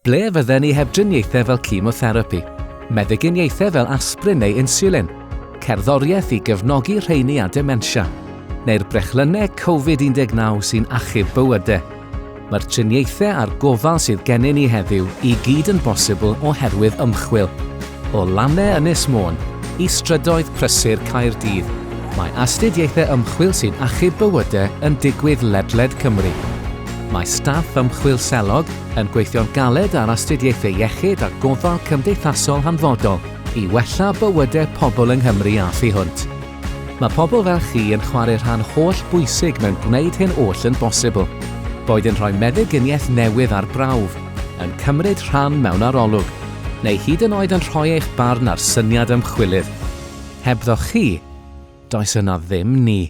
Ble fydden ni heb driniaethau fel chemotherapi, meddyginiaethau fel aspirin neu insulin, cerddoriaeth i gefnogi rheini â dementia, neu'r brechlynnau Covid 19 sy'n achub bywydau? Mae'r triniaethau a'r gofal sydd gennyn ni heddiw i gyd yn bosibl oherwydd ymchwil. O lannau Ynys Môn i strydoedd prysur Caerdydd, mae astudiaethau ymchwil sy'n achub bywydau yn digwydd ledled Cymru. Mae staff ymchwil selog yn gweithio'n galed ar astudiaethau iechyd a gofal cymdeithasol hanfodol i wella bywydau pobl yng Nghymru a thu hwnt. Mae pobl fel chi yn chwarae rhan holl bwysig mewn gwneud hyn oll yn bosibl, boed yn rhoi meddyginiaeth newydd ar brawf, yn cymryd rhan mewn arolwg, neu hyd yn oed yn rhoi eich barn ar syniad ymchwilydd. Hebddoch chi, does yna ddim ni.